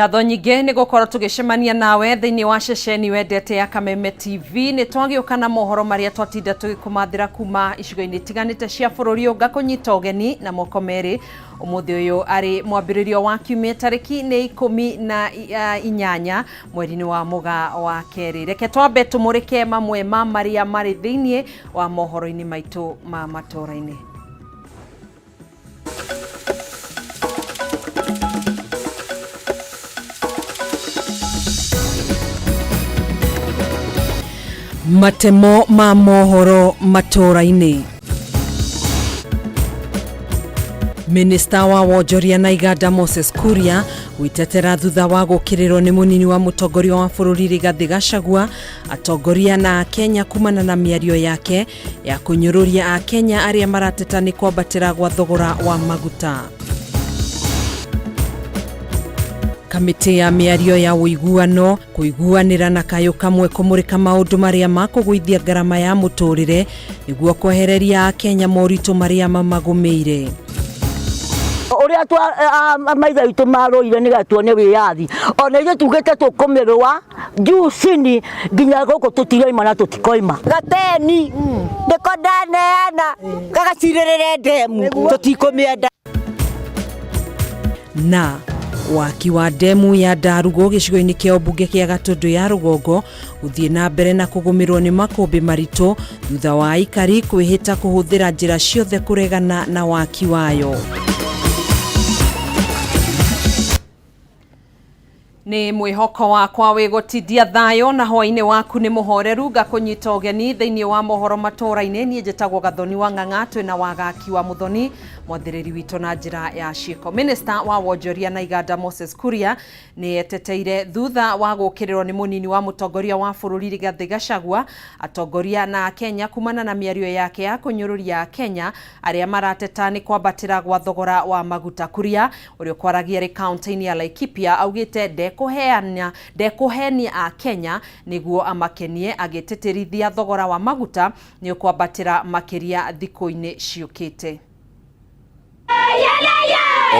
Ngatho nyingĩ nĩ gũkorwo tũgĩcemania nawe thĩinĩ wa ceceni wendete ya Kameme TV. Nĩ twagĩũka na mohoro marĩa twatinda tũgĩkũmathĩra kuma icigo-inĩ itiganĩte cia bũrũri ũyũ. Ngakũnyita ũgeni na moko merĩ. Ũmũthĩ ũyũ arĩ mwambĩrĩrio wa kiumia, tarĩki nĩ 18 mweri-inĩ wa Mũgaa wa kerĩ. Reke twambe tũmũrĩke mamwe ma marĩa marĩ thĩinĩ wa mohoro-inĩ maitũ ma matũũra-inĩ. Matemo ma mohoro matũũra-inĩ. Minista wa wonjoria na iganda Moses Kuria gwitetera thutha wa gũkĩrĩrwo nĩ mũnini wa mũtongoria wa bũrũri Rigathĩ Gachagua, atongoria na Akenya kumana na mĩario yake ya kũnyũrũria Akenya arĩa marateta nĩ kwambatĩra gwa thogora wa maguta. Kamĩtĩ ya mĩario ya ũiguano kũiguanĩra na kayũ kamwe kũmũrĩka maũndũ marĩa makũgũithia ngarama ya mũtũrĩre nĩguo kwehereria Akenya moritũ marĩa mamagũmĩire. Ũrĩa maithe witũ marũire nĩgetha tuone wĩyathi, ona ithuĩ tugĩte tũkũmĩrũa juu chini nginya gũkũ tũtiraima na tũtikoima. Gateni nĩko ndaneana gagacirĩrĩre ndemu, tũtikũmĩenda. Na waki wa ndemu ya Ndarugo gĩcigo-inĩ kĩa ũmbunge kĩa Gatũndũ ya rũgongo gũthiĩ na mbere na kũgũmĩrwo nĩ makũmbĩ maritũ thutha wa aikari kwĩhĩta kũhũthĩra njĩra ciothe kũregana na waki wayo. Nĩ mwĩhoko wakwa wĩ gũtindia thayũ na hwainĩ waku nĩ mũhoreru. Ngakũnyita ũgeni thĩinĩ wa mohoro matũũra-inĩ. Niĩ njĩtagwo Gathoni wa Ng'ang'a, twĩna Wagaki wa Mũthoni, mwathĩrĩri witũ na njĩra ya ciĩko. Minista wa wonjoria na iganda Moses Kuria nĩ eteteire thutha wa gũkĩrĩrwo nĩ mũnini wa mũtongoria wa bũrũri Rigathĩ Gachagua, atongoria na Akenya kumana na mĩario yake ya kũnyũrũria Akenya arĩa marateta nĩ kwambatĩra gwa thogora wa maguta. Kuria ũrĩa ũkwaragia arĩ kaunti-inĩ ya Laikipia augĩte ndekũheana ndekũhenia Akenya nĩguo amakenie, agĩtĩtĩrithia thogora wa maguta nĩ ũkwambatĩra makĩria thikũ-inĩ ciũkĩte.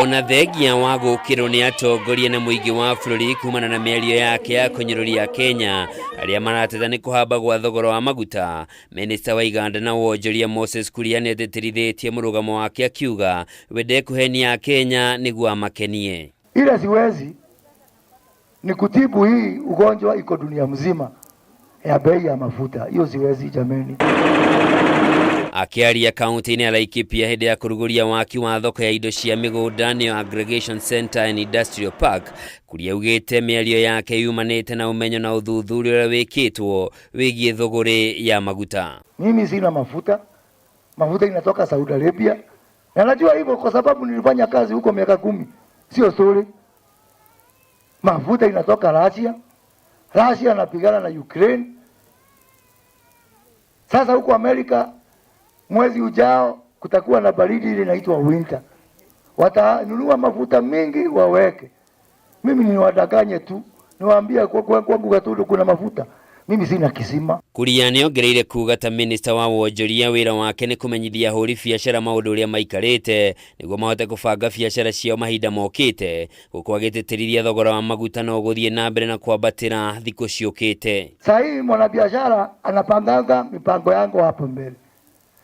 Ona thengia wa gũkĩrwo nĩ atongoria na mũingĩ wa bũrũri kumana na mĩario yake ya kũnyũrũria Kenya arĩa marateta nĩ kũhamba gwa thogora wa maguta, Minista wa iganda na wonjoria Moses Kuria nĩatĩtĩrithĩtie mũrũgamo wake akiuga we ndekũhenia Akenya nĩguo amakenie. Ile siwezi ni kutibu hii ugonjwa iko dunia mzima ya bei ya mafuta, hiyo siwezi jameni. Akĩaria kaunti-inĩ ya Laikipia hĩndĩ ya kũrugũria waki wa thoko ya indo cia mĩgũnda nĩyo Aggregation Center and Industrial Park, Kuria augĩte mĩario yake yumanĩte na ũmenyo na ũthuthuria ũrĩa wĩkĩtwo wĩgiĩ thũgũrĩ ya maguta. Mimi sina mafuta, mafuta inatoka Saudi Arabia na najua hivyo kwa sababu nilifanya kazi huko miaka 10, sio story. Mafuta inatoka Russia, Russia anapigana na Ukraine. Sasa huko Amerika mwezi ujao kutakuwa na baridi ile inaitwa winter, watanunua mafuta mingi waweke. Mimi niwadanganye tu, niwaambie kwangu Gatundu kuna mafuta, mimi sina kisima. Kuria nĩongereire kuga ta minista wa wonjoria wĩra wake nĩ kũmenyithia ahũri biacara maũndũ ũrĩa maikarĩte nĩguo mahote kũbanga biacara ciao mahinda mokĩte, gũkũ agĩtĩtĩrithia thogora wa maguta no ũgũthiĩ na mbere na kwambatĩra thikũ ciũkĩte. Saa hii mwanabiashara anapanganga mipango yangu hapo mbele.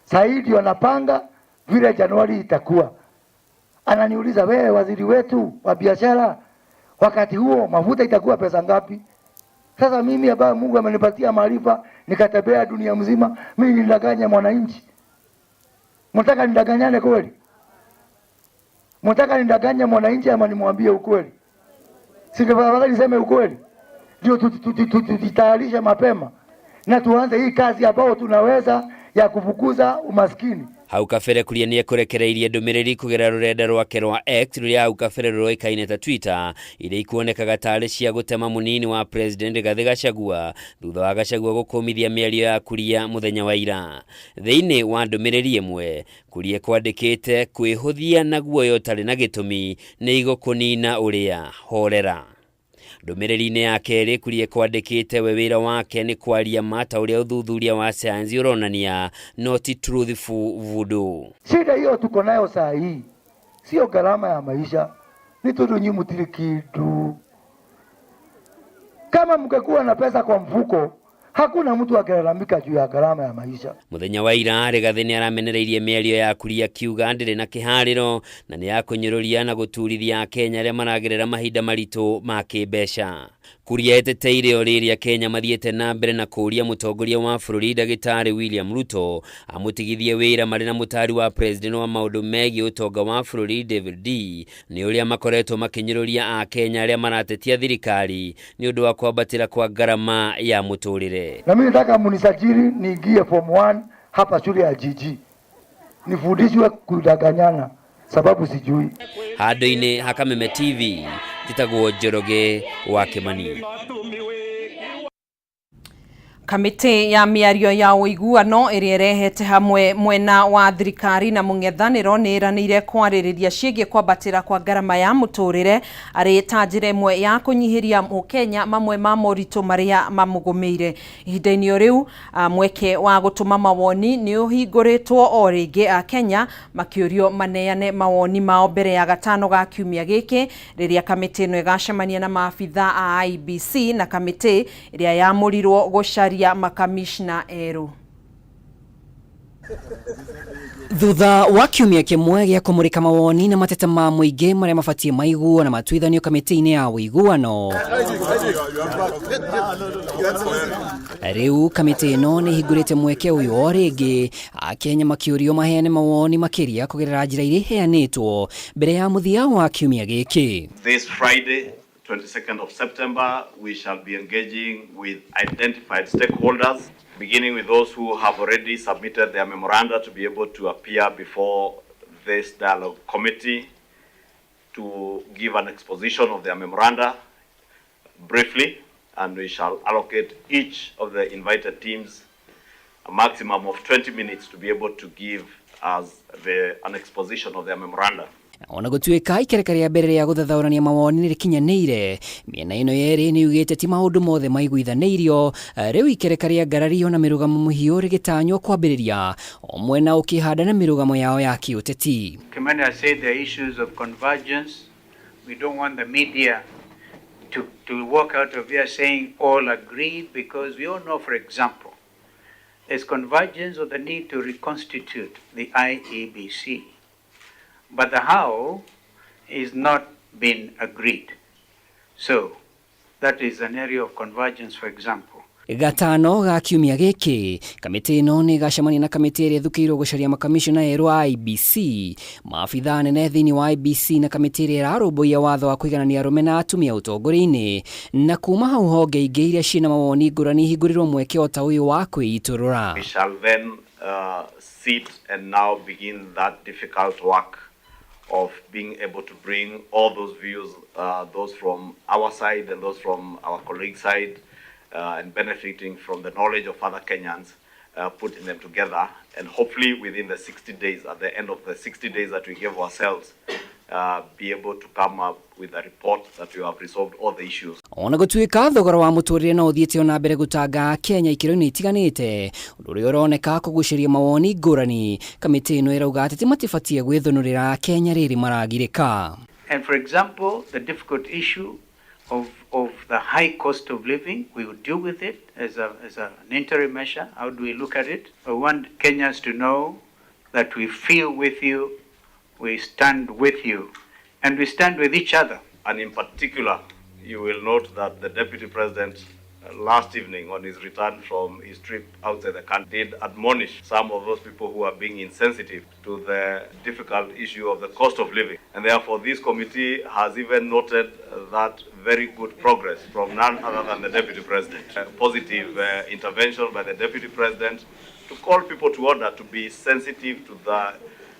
Saa hii ndio anapanga vile Januari itakuwa. Ananiuliza, wewe waziri wetu wa biashara, wakati huo mafuta itakuwa pesa ngapi? Sasa mimi ambaye Mungu amenipatia maarifa nikatembea dunia mzima, mimi nidanganye mwananchi? Mnataka nidanganyane kweli? Mnataka nidanganye mwananchi ama nimwambie ukweli? Si afadhali niseme ukweli? Ndio tujitayarishe mapema na tuanze hii kazi ambayo tunaweza ya kufukuza umaskini. Hau kabere Kuria nĩekũrekereirie ndũmĩrĩri kũgerera rũrenda rwake rwa X rũrĩa hau kabere rũĩkaine ta Twitter, iria ikuonekaga tarĩ cia gũtema mũnini wa President Rigathĩ Gachagua thutha wa Gachagua gũkũmithia mĩario ya Kuria mũthenya wa ira. Thĩinĩ wa ndũmĩrĩri ĩmwe, Kuria kwandĩkĩte kwĩhũthia na guoya ũtarĩ na gĩtũmi nĩ igũkũnina ũrĩa horera. Ndũmĩrĩri-inĩ ya kerĩ, Kuria kwandĩkĩte we wĩra wake nĩ kwaria ma ta ũrĩa ũthuthuria wa sayansi ũronania, no ti truthful voodoo. Shida hiyo tuko nayo saa hii sio gharama ya maisha, ni tondu nyi mutiri kindu. Kama mngekuwa na pesa kwa mfuko, hakuna mtu akilalamika juu ya gharama ya maisha. Muthenya wa ira Rigathi nĩ aramenereirie mĩario ya Kuria akiuga ndĩrĩ na kĩharĩro na nĩ ya kũnyũrũria na gũturithia Akenya arĩa maragerera mahinda maritũ ma kĩmbeca. Kuria eteteire o rĩrĩa Kenya mathiĩte na mbere na kũũria mũtongoria wa bũrũri ndagĩtarĩ William Ruto amũtigithie wĩra marĩ na mũtari wa president wa maũndũ megiĩ ũtonga wa bũrũri David D nĩ ũrĩa makoretwo makĩnyũrũria Akenya arĩa maratetia thirikari nĩ ũndũ wa kwambatĩra kwa ngarama ya mũtũrĩre. Na mimi nataka munisajili niingie form 1 hapa shule ya GG. Nifundishwe kudanganyana sababu sijui. Handũ-inĩ ha Kameme TV njĩtagwo Njoroge wa Kimani. Kamĩtĩ ya mĩario ya ũiguano ĩrĩa ĩrehete hamwe mwena wa thirikari na mũng'ethanĩro nĩ ĩranĩire kwarĩrĩria ciĩgiĩ kwambatĩra kwa ngarama ya mũtũrĩre arĩ ta njĩra ĩmwe ya kũnyihĩria mũkenya mamwe ma moritũ marĩa mamũgũmĩire. Ihinda-inĩ o rĩu mweke wa gũtũma mawoni nĩ ũhingũrĩtwo o rĩngĩ Akenya makĩũrio maneane mawoni mao mbere ya gatano ga kiumia gĩkĩ rĩrĩa kamĩtĩ ĩno ĩgacemania na maabitha a IEBC na kamĩtĩ ĩrĩa yamũrirwo gũcaria makamishna erũ. Thutha wa kiumia kĩmwe gĩa kũmũrĩka mawoni na mateta ma mũingĩ marĩa mabatiĩ maiguo na matuithanio kamĩtĩ-inĩ ya ũiguano, rĩu kamĩtĩ ĩno nĩ ĩhingũrĩte mweke ũyũ o rĩngĩ Akenya makĩũrio maheane mawoni makĩria kũgerera njĩra iria iheanĩtwo mbere ya mũthia wa kiumia gĩkĩ. This Friday, 22nd of September, we shall be engaging with identified stakeholders, beginning with those who have already submitted their memoranda to be able to appear before this dialogue committee to give an exposition of their memoranda briefly, and we shall allocate each of the invited teams a maximum of 20 minutes to be able to give us an exposition of their memoranda. Ona gũtuĩka ikereka rĩa mbere rĩa gũthathaũrania mawoni nĩ rĩkinyanĩire, mĩena ĩno yerĩ nĩ yugĩte ti maũndũ mothe maiguithanĩirio. Rĩu ikereka rĩa ngarario na mĩrũgamo mũhiũ rĩgĩtanywo kwambĩrĩria o mwena ũkĩhanda na mĩrũgamo yao ya kĩũteti. Kimani has said there are issues of convergence. We don't want the media to walk out of here saying all agree, because we all know, for example, there's convergence of the need to reconstitute the IEBC. But the how is not been agreed. So that is an area of convergence, for example. Gatano ga kiumia gĩkĩ kamĩtĩ ĩno nĩ ĩgacemania na kamĩtĩ ĩrĩa ĩthukĩirwo gũcaria makamishna erũ a IEBC, maabitha anene thĩinĩ wa IEBC na kamĩtĩ ĩrĩa ĩrarũmbũiya watho wa kũiganania arũme na atumia ũtongoria-inĩ, na kuma hau honge ingĩ iria ciĩna mawoni ngũrani ihingũrĩrwo mweke o ta ũyũ wa kwĩitũrũra. We shall then sit and now begin that difficult work of being able to bring all those views, those from our side and those from our colleagues' side, and benefiting from the knowledge of other Kenyans, putting them together, and hopefully within the 60 days, at the end of the 60 days that we give ourselves, be able to come up with a report that we have resolved all the issues. Ona gũtuĩka thogora wa mũtũrĩre no ũthiĩte ona mbere gũtanga Kenya ikĩro-inĩ itiganĩte, ũndũ ũrĩa ũroneka kũgucĩria mawoni ngũrani, kamĩtĩ ĩno ĩrauga atĩ matibatiĩ gwĩthũnũrĩra Kenya rĩrĩ maragirĩka. And for example, the difficult issue of the high cost of living, we will deal with it as an interim measure. How do we look at it? We want Kenyans to know that we feel with you, we stand with you, and we stand with each other. And in particular, you will note that the Deputy President last evening on his return from his trip outside the country did admonish some of those people who are being insensitive to the difficult issue of the cost of living. And therefore, this committee has even noted that very good progress from none other than the Deputy President. A positive intervention by the Deputy President to call people to order, to be sensitive to the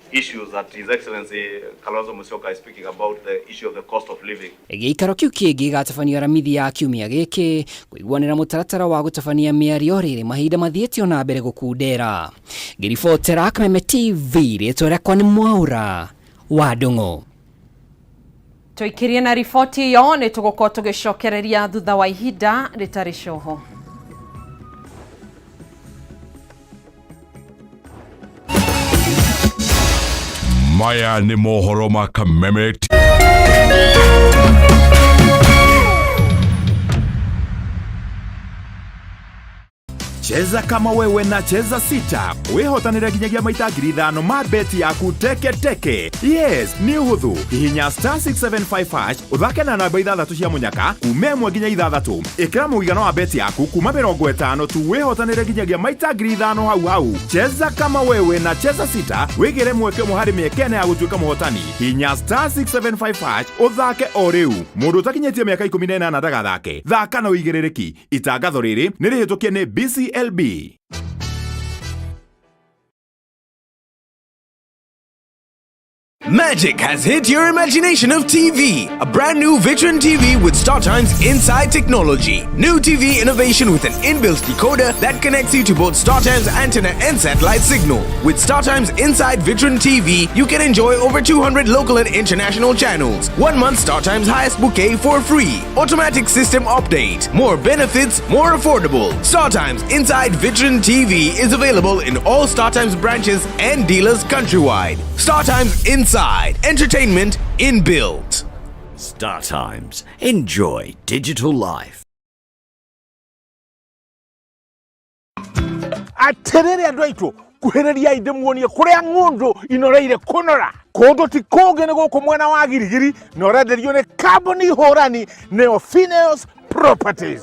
issues that His Excellency Kalonzo Musyoka is speaking about, the issue of the cost of living. Gĩikaro kĩu kĩngĩ gĩgatabanio Aramithi ya kiumia gĩkĩ kũiguanĩra mũtaratara wa gũtabania mĩario rĩrĩ mahinda mathiĩte ona mbere gũkundera. Ngĩribotera Kameme TV, rĩtwa rĩakwa nĩ Mwaura wa Ndung'u. Tũikirie na riboti ĩyo nĩ tũgũkorwo tũgĩcokereria thutha wa ihinda rĩtarĩ coho. Maya nĩ mohoro ma Kameme. Cheza kama wewe na Cheza Sita wihotanire nginyagia maita 5,000 ma beti yaku teke teke. Yes, nĩ ũhũthũ. Hihinya star 675 hash ũthake na namba 6 cia mũnyaka kuma 1 nginya 6. Ĩkĩra mũigana wa beti yaku kuma 50 tu wihotanire nginyagia maita 5,000 hau hau. Cheza kama wewe na Cheza Sita wigire mweke ũmwe harĩ mĩeke ĩna ya gũtuĩka mũhotani. Hihinya star 675 hash ũthake o rĩu. Mũndũ ũtakinyĩtie mĩaka 18 ndagathake. Thaka na ũigĩrĩrĩki. Itangatho rĩrĩ nĩ rĩhĩtũkie nĩ BCLB. Magic has hit your imagination of TV. A brand new Vitron TV with StarTimes Inside technology. New TV innovation with an inbuilt decoder that connects you to both StarTimes antenna and satellite signal. With StarTimes Inside Vitron TV, you can enjoy over 200 local and international channels. 1 month StarTimes highest bouquet for free. Automatic system update. More benefits, more affordable. StarTimes Inside Vitron TV is available in all StarTimes branches and dealers countrywide. StarTimes Inside. Entertainment inbuilt. Star Times. Enjoy digital life. Atiriri andu aitu kuhiriria ndimuonie kuria ng'undu inoreire kunora kundu ti kungi ni guku mwena wa Girigiri na urenderio ni kambuni hurani neo Phineas Properties.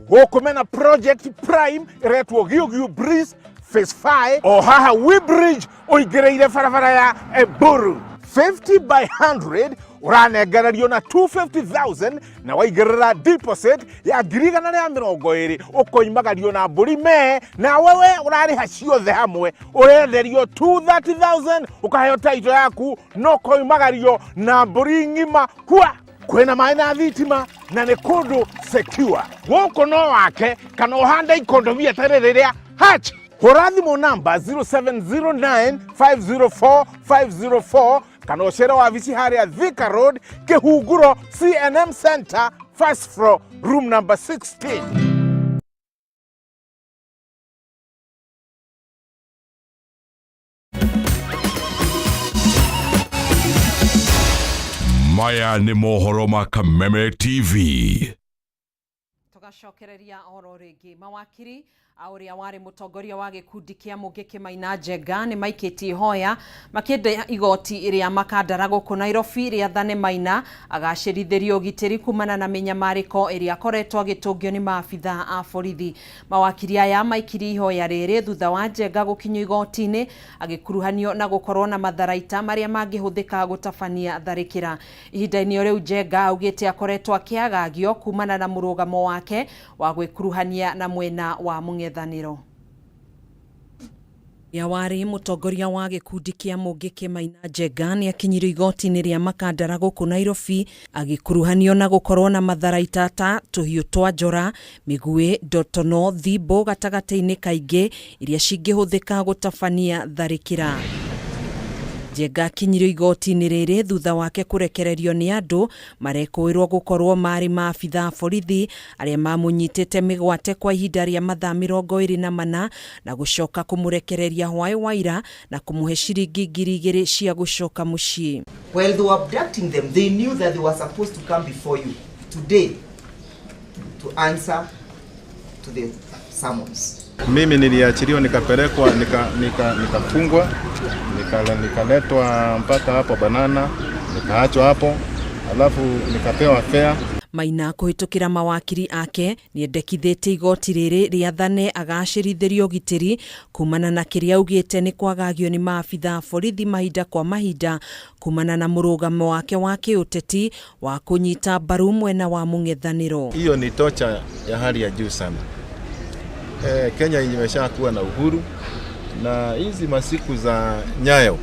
Guku mena Project Prime iretwo Giugiu Breeze Phase 5 o haha Weybridge uingiriire barabara ya Eburu 50 by 100 uranengererio na 250,000 na waigirira deposit ya 120,000 ukoimagario na mburi me na wewe urariha ciothe hamwe urenderio 230,000 ukaheo title yaku no koimagario na mburi ng'ima hua kwina maĩ na thitima na nĩ kũndũ secure gũkũ no wake kana ũhande ikondobia ta rĩrĩ rĩa hatch. Hũra thimũ namba 0709 504 504 kana ũcere wabici harĩa Thika Road, Kĩhunguro CNM Center, first floor, room number 16. Maya nĩ mohoro ma Kameme TV. Tugacokereria oro rĩngĩ mawakiri a ũrĩa warĩ mũtongoria wa gĩkundi kĩa Mũngĩkĩ Maina Njenga nĩ maikĩtie ihoya makĩenda igoti rĩa Makandara gũkũ Nairobi rĩathane Maina agacĩrithĩrio ũgitĩri kumana na mĩnyamarĩko ĩrĩa akoretwo agĩtũngio nĩ maabithaa a borithi. Mawakiri aya maikirie ihoya rĩrĩ thutha wa Njenga gũkinyio igoti-inĩ agĩkuruhanio na gũkorwo na matharaita marĩa mangĩhũthĩka gũtabania tharĩkĩra. Ihinda-inĩ o rĩu Njenga augĩte akoretwo akĩagagio kumana na mũrũgamo wake wa gwĩkuruhania na mwena wa mũng'ethanĩro. Ya warĩ mũtongoria wa gĩkundi kĩa Mũngĩkĩ Maina Njenga nĩ akinyirio igoti-inĩ rĩa Makandara gũkũ Nairobi agĩkuruhanio na gũkorwo na matharaita ta tũhiũ twa njora, mĩguĩ, ndotono, thimbo gatagatĩ-inĩ kaingĩ iria cingĩhũthĩka gũtabania tharĩkĩra. Njenga akinyirio igoti-inĩ rĩrĩ thutha wake kũrekererio nĩ andũ marekũĩrwo gũkorwo marĩ maabithaa borithi arĩa mamũnyitĩte mĩgwate kwa ihinda rĩa mathaa 24 na gũcoka kũmũrekereria hwaĩ wa ira na kũmũhe ciringi 2,000 cia gũcoka mũciĩ. While they were abducting them, they knew that they were supposed to come before you today to answer to the summons. Mimi niliachiliwa nikapelekwa nikafungwa nikaletwa mpaka hapo Banana, nikaachwa hapo, alafu nikapewa fare. Maina kũhĩtũkĩra mawakiri ake nĩendekithĩtie igoti rĩrĩ rĩathane agacĩrithĩrio ũgitĩri kumana na kĩrĩa augĩte nĩ kwagagio nĩ maabithaa borithi mahinda kwa mahinda kumana na mũrũgamo wake wa kĩũteti wa kũnyita mbaru mwena wa mũng'ethanĩro. Hiyo ni tocha ya hali ya juu sana. Kenya imeshakuwa na uhuru na hizi masiku za nyayo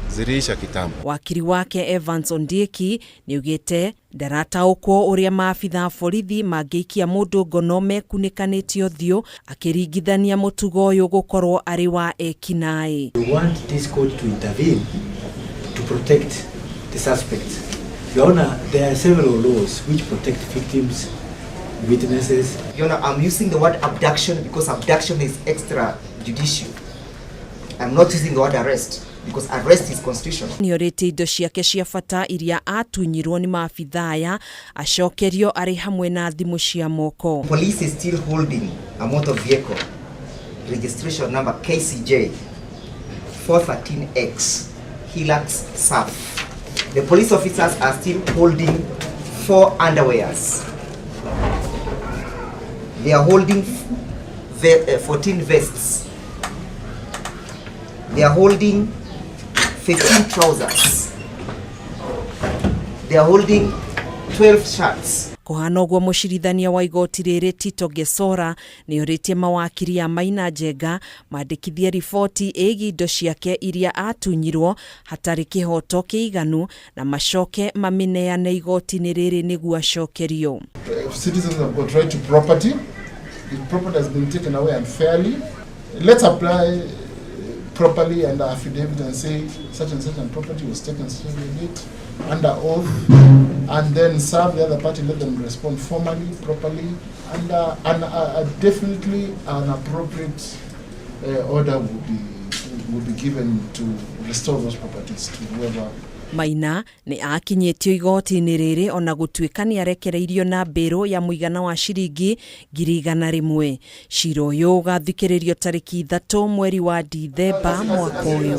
ziliisha kitambo. Wakiri wake Evans Ondieki nĩaugĩte ndarataũkwo ũrĩa maabithaa borithi mangĩikia mũndũ ngono mekunĩkanĩtie ũthiũ akĩringithania mũtugo ũyũ gũkorwo arĩ wa ekinaĩ. We want this court to intervene to protect the suspects. Your Honor, there are several laws which protect victims, witnesses. Your Honor, I'm using the word abduction because abduction is extrajudicial. I'm not using the word arrest. Because arrest is constitutional. Nĩ orĩtie indo ciake cia bata iria atunyirwo nĩ maabithaa aya acokerio arĩ hamwe na thimũ cia moko. Police is still holding a motor vehicle registration number KCJ 413X Hilux Surf. The police officers are still holding 4 underwears. They are holding 14 vests. They are holding 15 trousers. They are holding 12 shirts. Kũhana ũguo mũcirithania wa igoti rĩrĩ Tito Gesora nĩ orĩtie mawakiri a Maina Njenga mandĩkithie riboti ĩgiĩ indo ciake iria atunyirwo hatarĩ kĩhoto kĩiganu na macoke mamĩneane igoti-inĩ rĩrĩ nĩguo acokerio. Citizens have got right to property. If property has been taken away unfairly, let's apply properly and affidavit and say such and such and property was taken such and date under oath, and then serve the other party, let them respond formally, properly, and definitely an appropriate order will be given to restore those properties to whoever. Maina nĩ akinyĩtio igoti-inĩ rĩrĩ ona gũtuĩka nĩ arekereirio na mbĩrũ ya mũigana wa ciringi 100,000. Cira ũyũ ũgathikĩrĩrio tarĩki 3 mweri wa Dithemba mwaka ũyũ.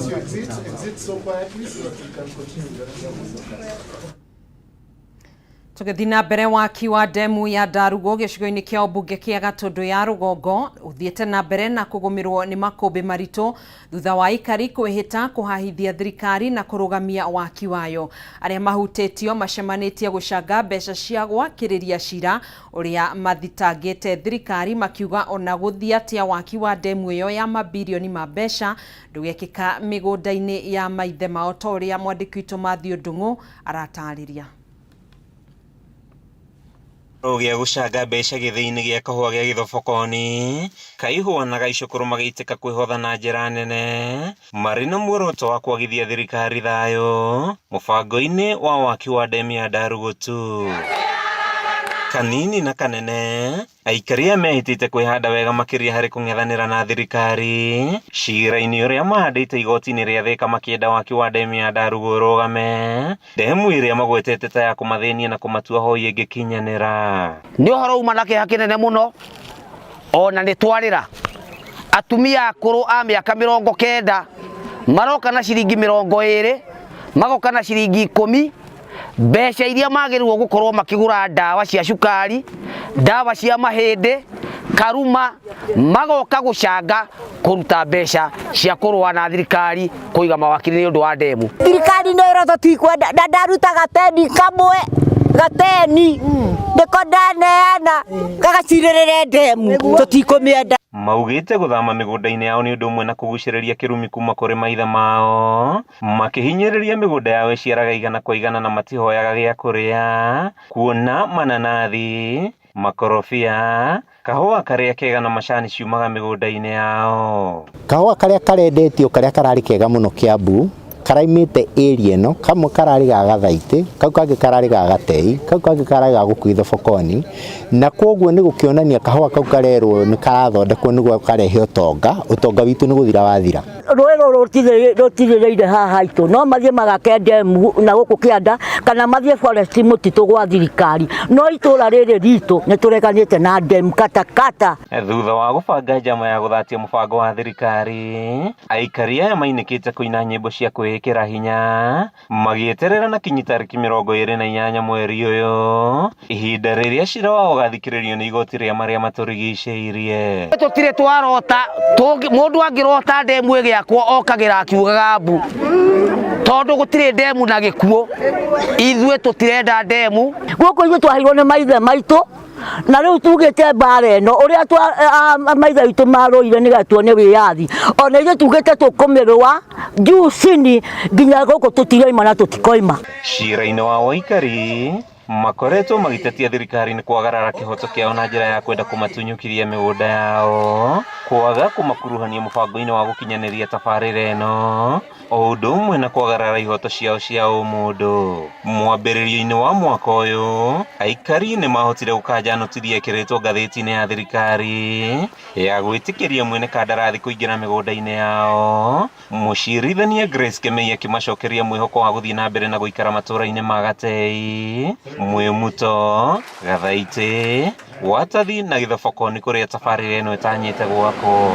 Tũgĩthiĩ na mbere waki wa ndemu ya Ndarugo gĩcigo-inĩ kĩa ũmbunge kĩa Gatũndũ ya Rũgongo ũthiĩte na mbere na kũgũmĩrwo nĩ makũmbĩ maritũ thutha wa aikari kwĩhĩta kũhahithia thirikari na kũrũgamia waki wayo. Arĩa mahutĩtio macemanĩtie gũcanga mbeca cia gwakĩrĩria cira ũrĩa mathitangĩte thirikari makiuga ona gũthiĩ atĩa waki wa ndemu ĩyo ya mabirioni ma mbeca ndũgekĩka mĩgũnda-inĩ ya maithe mao ta ũrĩa mwandĩki witũ Matthew Ndung'u aratarĩria. Gĩa gũcanga mbeca gĩthĩi-inĩ gĩa kahũa gĩa Gĩthobokoni Kaihũa na Gaicũkũrũ magĩitĩka kwĩhotha na njĩra nene marĩ na muoroto wa kwagithia thirikari thayũ mũbango-inĩ wa waki wa ndemu ya Ndarugutu. Kanini na kanene aikari aya mehĩtĩte kwĩhanda wega makĩria harĩ kũng'ethanĩra na thirikari cira-inĩ ũrĩa mahandĩte igoti-inĩ rĩa Thika makĩenda waki wa ndemu ya Ndarugu ũrũgame, ndemu ĩrĩa magwetete ta ya kũmathĩnia na kũmatua hoi ĩngĩkinyanĩra. Nĩ ũhoro uma na kĩeha kĩnene mũno ona nĩ twarĩra atumia akũrũ a mĩaka 90 maroka na ciringi 20 magoka na ciringi 10 mbeca iria magĩrĩirwo gũkorwo makĩgũra ndawa cia cukari, ndawa cia mahĩndĩ, karuma, magoka gũcanga kũruta mbeca cia kũrũa na thirikari kũiga mawakiri nĩ ũndũ wa ndemu. Thirikari nĩ ĩrotho tikwenda na ndaruta gateni kamwe gateni nĩko ndaneana gagacirĩrĩre ndemu tũtikũmĩenda. Maugĩte gũthama mĩgũnda-inĩ yao nĩ ũndũ ũmwe na kũgucĩrĩria kĩrumi kuma kũrĩ maithe mao makĩhinyĩrĩria mĩgũnda yao ĩciaraga igana kwa igana na matihoyaga gĩa kũrĩa kuona mananathi, makorobia, kahũa karĩa kega na macani ciumaga mĩgũnda-inĩ yao. Kahũa karĩa karendetio karĩa kararĩ kega mũno Kiambu karaimĩte area ĩno, kamwe kararĩ ga Gathaitĩ, kau kangĩ kararĩ ga Gatei, kau kangĩ kararĩ ga gũkũ Ithobokoni, na koguo nĩ gũkĩonania kahũa kau karerwo nĩ karathondekwo nĩguo karehe ũtonga, ũtonga witũ nĩ gũthira wathira. Rũĩ rũrũ rũtirĩrĩire haha haitũ, no mathiĩ magake ndemu na gũkũ kĩanda kana mathiĩ forest mũtitũ gwa thirikari, no itũra rĩrĩ ritũ nĩ tũreganĩte na ndemu katakata. Thutha wa gũbanga njama ya gũthatia mũbango wa thirikari, aikari aya mainĩkĩte kũina nyĩmbo cia kwĩĩkĩra hinya magĩeterera na kinyi tarĩki 28 mweri ũyũ, ihinda rĩrĩa cira wao ũgathikĩrĩrio nĩ igoti rĩa marĩa matũrigicĩirie. Tũtirĩ twarota, mũndũ angĩrota ndemu ĩgĩakwo okagĩra akiugaga mbu, tondũ gũtirĩ ndemu na gĩkuũ. Ithuĩ tũtirenda ndemu. Gũkũ ithuĩ twaheirwo nĩ maithe maitũ na rĩu tugĩte mbara ĩno ũrĩa maithe witũ marũire nĩgetha tuone wĩyathi, ona ithuĩ tugĩte tũkũmĩrũa juu chini nginya gũkũ tũtiraima na tũtikoima. Cira-inĩ wa waikari Makoretwo magĩtetia thirikari nĩ kwagarara kĩhoto kĩao na njĩra ya kwenda kũmatunyũkithia mĩgũnda yao, kwaga kũmakuruhania mũbango-inĩ wa gũkinyanĩria tabarĩra ĩno, o ũndũ ũmwe na kwagarara ihoto ciao cia ũmũndũ. Mwambĩrĩrio-inĩ wa mwaka ũyũ, aikari nĩ mahotire gũkanja notithi yekĩrĩtwo ngathĩti-inĩ ya thirikari ya gwĩtĩkĩria mwene kandarathi kũingĩra mĩgũnda-inĩ yao. Mũcirithania Grace Kemei akĩmacokeria mwĩhoko wa gũthiĩ na mbere na gũikara matũũra-inĩ ma Gatei, Mwĩmuto, Gathaitĩ, Watathi na Gĩthobokoni kũrĩa tabarĩra ĩno ĩtanyĩte gwakwo.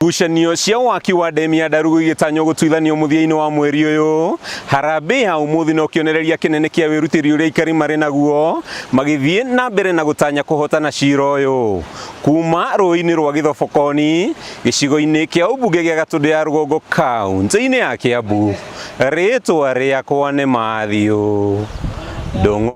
Ngucanio cia waki wa ndemu ya Ndarugu igĩtanywo gũtuithanio mũthia-inĩ wa mweri ũyũ. Harambee ya ũmũthĩ no kĩonereria kĩnene kĩa wĩrutĩri ũrĩa aikari marĩ naguo magĩthiĩ na mbere na gũtanya kũhotana cira ũyũ. Kuma rũĩ-inĩ rwa Gĩthobokoni, gĩcigo-inĩ kĩa ũmbunge gĩa Gatũndũ ya Rũgongo kaunti-inĩ ya Kĩambu, rĩtwa rĩakwa nĩ Mathiũ Ndũng'ũ.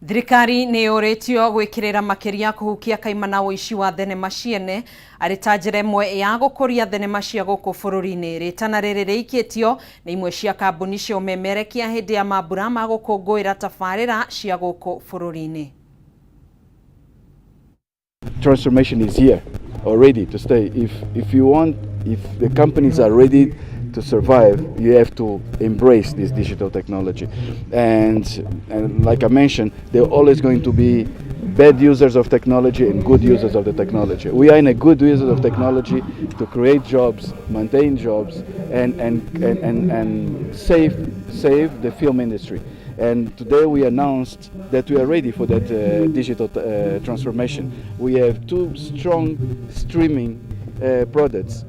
Thirikari nĩ yũrĩtio gwĩkĩrĩra makĩria kũhukia kaimana ũici wa thenema ciene arĩ ta njĩra ĩmwe ya gũkũria thenema cia gũkũ bũrũri-inĩ. Rĩtana rĩrĩ rĩikĩtio nĩ imwe cia kambuni cia ũmemerekia hĩndĩ ya mambura ma gũkũngũĩra tabarĩra cia gũkũ bũrũri-inĩ. Transformation is here already to stay. If you want, if the companies are ready to survive, you have to embrace this digital technology. And like I mentioned, there are always going to be bad users of technology and good users of the technology. We are in a good user of technology to create jobs, maintain jobs, and save the film industry. And today we announced that we are ready for that digital transformation. We have two strong streaming products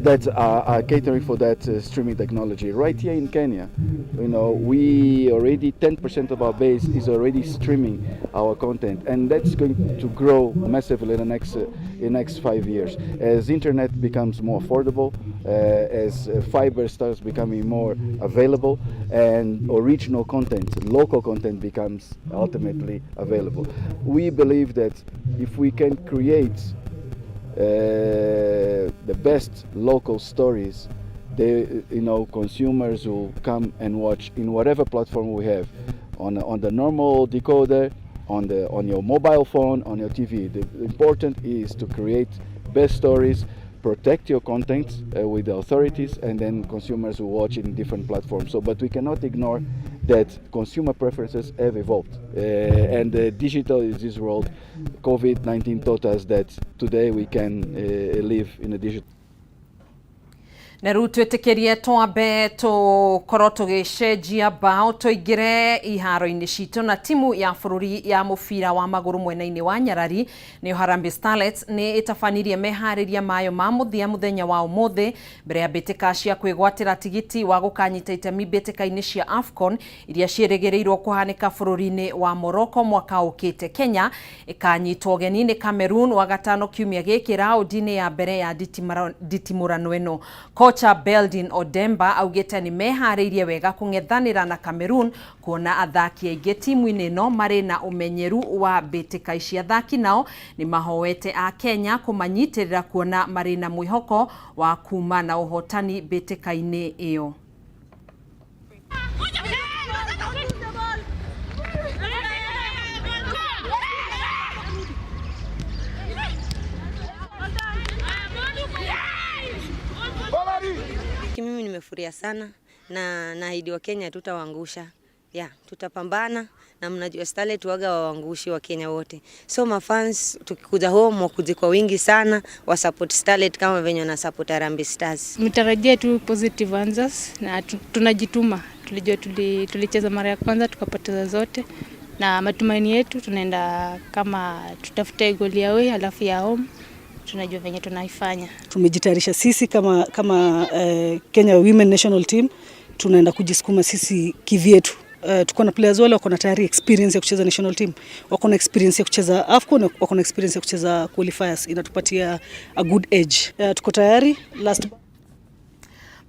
that are catering for that streaming technology. Right here in Kenya, we already 10% of our base is already streaming our content, and that's going to grow massively in the next 5 years. As internet becomes more affordable, as fiber starts becoming more available, and original content, local content becomes ultimately available. We believe that if we can create the best local stories, consumers will come and watch in whatever platform we have, on the normal decoder, on your mobile phone, on your TV. The important is to create best stories, protect your content with the authorities, and then consumers will watch in different platforms. But we cannot ignore that consumer preferences have evolved, and the digital is this world. COVID-19 taught us that today we can live in a digital. Na rĩu twĩtĩkĩrie twambe tũkorwo tũgĩcenjia mbaũ tũingĩre iharo-inĩ citũ na timu ya bũrũri ya mũbira wa magũrũ mwena-inĩ wa Nyarari nĩyo Harambee Starlets nĩ ĩtabanirie meharĩria mayo ma mũthia mũthenya wa ũmũthĩ mbere ya mbĩtĩka cia kwĩgwatĩra tigiti wa gũkanyita itemi mbĩtĩka-inĩ cia AFCON iria ciĩrĩgĩrĩirwo kũhanĩka bũrũri-inĩ wa Morocco mwaka ũkĩte. Kenya ĩkanyitwo ũgeni nĩ Cameroon wagatano kiumia gĩkĩ raũndi-inĩ ya mbere ya nditimũrano ĩno. Kocha Beldin Odemba augĩte nĩ meharĩirie wega kũng'ethanĩra na Cameroon kuona athaki aingĩ timu-inĩ ĩno marĩ na ũmenyeru wa mbĩtĩka ici. Athaki nao nĩ mahoete a Kenya kũmanyitĩrĩra kuona marĩ na mwĩhoko wa kuma na ũhotani mbĩtĩka-inĩ ĩyo. Mimi nimefuria sana na naahidi wa Kenya tutawaangusha. Yeah, tutapambana na mnajua Starlet waga waangushi wa Kenya wote. So mafans tukikuja home wakuje kwa wingi sana wa support Starlet kama venye wana support Harambee Stars. Mtarajie tu positive answers na tunajituma. Tulijua tulicheza mara ya kwanza tukapoteza zote, na matumaini yetu tunaenda kama tutafute goli ya away alafu ya home. Tunajua venye tunaifanya. Tumejitayarisha sisi kama Kenya Women National Team, tunaenda kujisukuma sisi kivyetu. Tuko na players wale wako na tayari experience ya kucheza national team, wako na experience ya kucheza AFCON, wako na experience ya kucheza qualifiers, inatupatia a good edge. Tuko tayari last.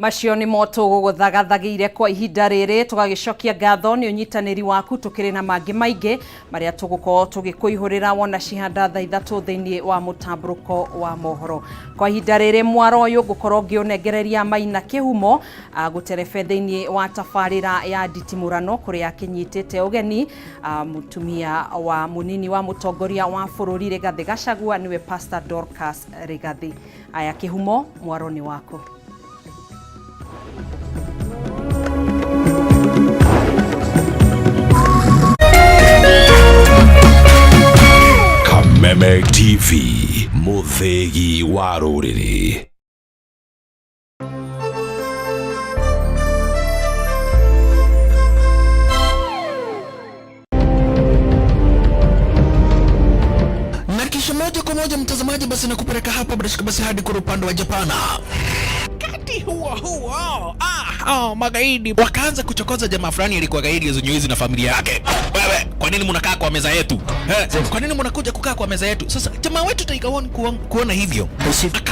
Macio nĩmo tũgũgũthagathagĩire kwa ihinda rĩrĩ, tũgagĩcokia ngatho nĩ ũnyitanĩri waku. Tũkĩrĩ na mangĩ maingĩ marĩa tũgũkorwo tũgĩkũihũrĩra wona cihanda thaa 3 thĩinĩ wa mũtambũrũko wa mohoro. Kwa ihinda rĩrĩ mwaro ũyũ ngũkorwo ngĩũnengereria Maina Kĩhumo gũterebe thĩinĩ wa tabarĩra ya nditimũrano kũrĩa akĩnyitĩte ũgeni mũtumia wa mũnini wa mũtongoria wa bũrũri Rigathĩ Gachagua, nĩwe Pastor Dorcas Rigathĩ. Aya Kĩhumo, mwaro nĩ waku. Kameme TV, mũthĩgi wa rũrĩrĩ. Na kisha moja kwa moja mtazamaji, basi nakupeleka hapa bila shaka basi hadi kule upande wa Japana. Wakati huo huo, magaidi wakaanza kuchokoza jamaa fulani alikuwa gaidi zenye na familia yake. Wewe, kwa nini mnakaa kwa meza yetu? Eh, kwa nini mnakuja kukaa kwa meza yetu? Sasa jamaa wetu Tiger One kuona hivyo akaumwa.